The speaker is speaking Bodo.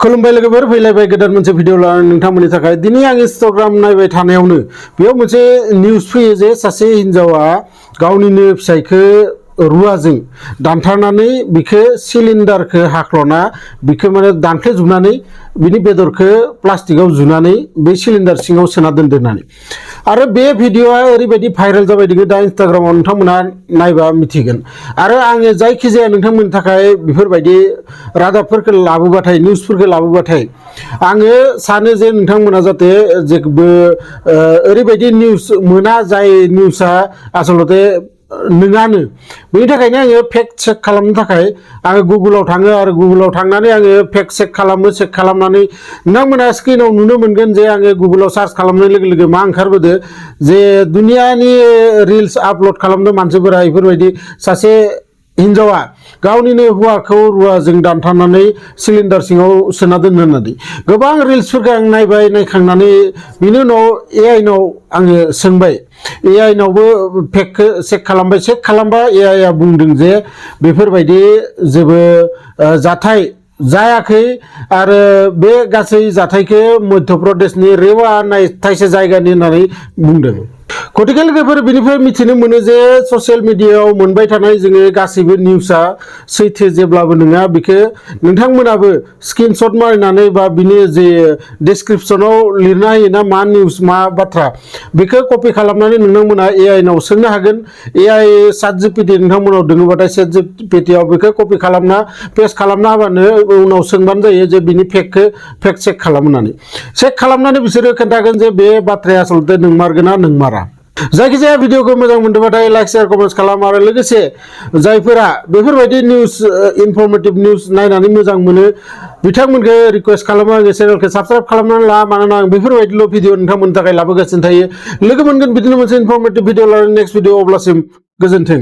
खुलुमबाय लोगोफोर फैलायबाय गोदान मोनसे भिडिअ लानानै नोंथांमोननि थाखाय दिनै आं इंस्टाग्राम नायबाय थानायावनो बेयाव मोनसे निउज फैयो जे सासे हिनजावा गावनिनो फिसायखौ रुवाजों दानथारनानै बिखौ सिलिन्डारखौ हाख्ल'ना बिखौ माने दानख्लेजोबनानै बिनि बेदरखौ प्लास्टिकआव जुनानै बे सिलिन्डार सिङाव सोना दोननानै आरो बे भिडिअआ ओरैबायदि भाइरेल जाबाय दङ दा इंस्टाग्रामाव नोंथांमोना नायबा मिथिगोन आरो आङो जायखिजाया नोंथांमोननि थाखाय बेफोरबायदि रादाबफोरखौ लाबोबाथाय निउसफोरखौ लाबोबाथाय आङो सानो जे नोंथांमोना जाहाथे जेबो ओरैबायदि निउस मोना जाय निउसआ आसलते नङानो बेनि थाखायनो आङो फेक्ट चेक खालामनो थाखाय आङो गुगोलाव थाङो आरो गुगोलाव थांनानै आङो फेक्ट चेक खालामो चेक खालामनानै नोंथांमोना स्क्रिनाव नुनो मोनगोन जे आङो गुगोलाव सार्च खालामनाय लोगो लोगो मा ओंखारबोदो जे दुनियानि रिल्स आपल'ड खालामदों मानसिफोरा बेफोरबायदि सासे हिनजावा गावनिनो हौवाखौ रुवाजों दानथारनानै सिलिन्डार सिङाव सोना दोनो होननानै गोबां रिल्सफोरखौ आं नायबाय नायखांनानै बिनि उनाव एआइनाव आङो सोंबाय एआइनावबो फेक्टखौ चेक खालामबाय चेक खालामबा एआइआ बुंदों जे बेफोरबायदि जेबो जाथाय जायाखै आरो बे गासै जाथायखौ मध्य प्रदेशनि रेवा होननाय थाइसे जायगानि होननानै बुंदों गतिके लोगोफोर बेनिफ्राय मिथिनो मोनो जे ससियेल मिडियायाव मोनबाय थानाय जोङो गासैबो निउसआ सैथो जेब्लाबो नङा बेखौ नोंथांमोनाबो स्क्रिनशट मारिनानै बा बिनि जे डिसक्रिपसनाव लिरना होयोना मा निउस मा बाथ्रा बेखौ कपि खालामनानै नोंथांमोना एआइनाव सोंनो हागोन एआइ ChatGPT नोंथांमोनाव दङबाथाय ChatGPTआव बेखौ कपि खालामना पेस्ट खालामना होबानो उनाव सोंबानो जायो जे बिनि फेक्ट चेक खालामनानै चेक खालामनानै बिसोरो खोन्थागोन जे बे बाथ्राया आसलते नंमारगोना नंमारा जायखिजाया भिडिअखौ मोजां मोनदोंबाथाय लाइक शेयार कमेन्ट खालाम आरो लोगोसे जायफोरा बेफोरबायदि निउस इनफरमेटिभ निउस नायनानै मोजां मोनो बिथांमोनखौ रिक्वेस्ट खालामो आङो चेनेलखौ साबस्क्राइब खालामनानै ला मानोना आं बेफोरबायदिल' भिडिअ नोंथांमोननि थाखाय लाबोगासिनो थायो लोगो मोनगोन बिदिनो मोनसे इनफरमेटिभ भिडिअ लानानै नेक्स्ट भिडिअ अब्लासिम गोजोन्थों।